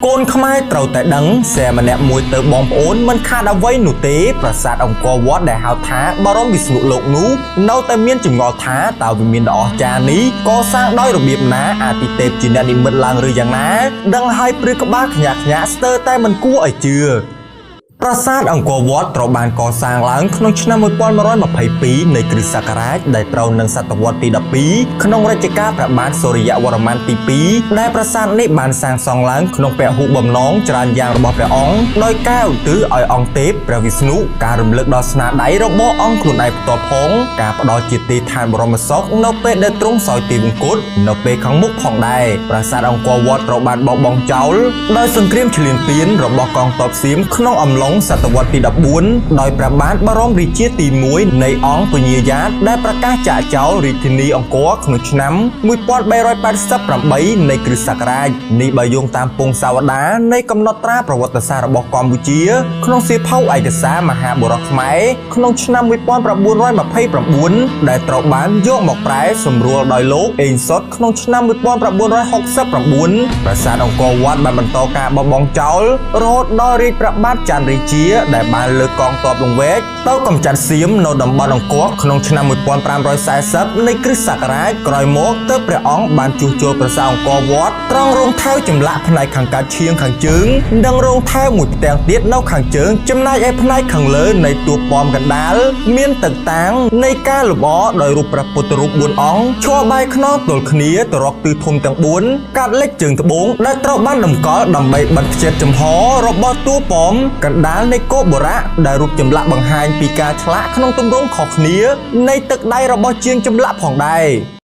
កូនខ្មែរត្រូវតែដឹងសែម្នាក់មួយទៅបងប្អូនមិនខាតអ្វីនោះទេប្រាសាទអង្គរវត្តដែលហៅថាបរមវិស្ណុលោកនោះនៅតែមានចម្ងល់ថាតើវិមានដ៏អស្ចារ្យនេះកសាងដោយរបៀបណាអាទិទេពជាអ្នកនិមិត្តឡើងឬយ៉ាងណាដឹងហើយព្រឺក្បាលខ្ញាក់ខ្ញាក់ស្ទើរតែមិនគួរឲ្យជឿ ប្រាសាទអង្គរវត្តត្រូវបានកសាងឡើងក្នុងឆ្នាំ1122នៃគ្រិស្តសករាជដែលត្រូវនឹងសតវត្សទី12ក្នុងរជ្ជកាលព្រះបាទសូរិយវរ្ម័នទី2ដែលប្រាសាទនេះបានសាងសង់ឡើងក្នុងពហុបំណងច្រើនយ៉ាងរបស់ព្រះអង្គដោយការឧទ្ទិសឲ្យអង្គទេពព្រះវិស្ណុការរំលឹកដល់ស្នាដៃរបស់អង្គខ្លួនឯងផ្ទាល់ផងការផ្ដល់ជាទីឋានបរមសុខនៅពេលដែលទ្រង់សោយទីវង្គតនៅពេលខាងមុខផងដែរប្រាសាទអង្គរវត្តត្រូវបានបោះបង់ចោលដោយសង្គ្រាមឈ្លានពានរបស់កងទ័ពសៀមក្នុងអំឡុងសតវត្សទី14ដោយព្រះបាទបរមរាជាទី1នៃអង្គពញាយ៉ាតដែលប្រកាសចាកចោលរាជធានីអង្គរក្នុងឆ្នាំ1388នៃគ្រិស្តសករាជនេះបើយោងតាមពងសាវតារនៃកំណត់ត្រាប្រវត្តិសាស្ត្ររបស់កម្ពុជាក្នុងសៀវភៅឯកសារមហាបុរសខ្មែរក្នុងឆ្នាំ1929ដែលត្រូវបានយកមកប្រែសម្រួលដោយលោកអេងសុតក្នុងឆ្នាំ1969ប្រាសាទអង្គរវត្តបានបន្តការបោះបង់ចោលរហូតដល់រាជព្រះបាទច័ន្ទរាជាដែលបានលើកកងទ័ពលង្វែកទៅកម្ចាត់សៀមនៅតំបន់អង្គរក្នុងឆ្នាំ1540នៃគ្រិស្តសករាជក្រោយមកទើបព្រះអង្គបានជួសជុលប្រាសាទអង្គរវត្តត្រង់រោងថែវចម្លាក់ផ្នែកខាងកើតឈៀងខាងជើងនិងរោងថែវមួយផ្ទាំងទៀតនៅខាងជើងចំណែកឯផ្នែកខាងលើនៃតួប៉មកណ្ដាលមានទឹកតាងនៃការលម្អដោយរូបព្រះពុទ្ធរូប4អង្គឈរបែរខ្នងទល់គ្នាទៅរកទិសធំទាំង4កាត់លិចជើងត្បូងដែលត្រូវបានតម្កល់ដើម្បីបិទខ្ចិតចំហរបស់តួប៉មកណ្ដាលនៃគោបុរៈដែលរូបចម្លាក់បង្ហាញពីការឆ្លាក់ក្នុងទម្រង់ខុសគ្នានៃទឹកដៃរបស់ជាងចម្លាក់ផងដែរ។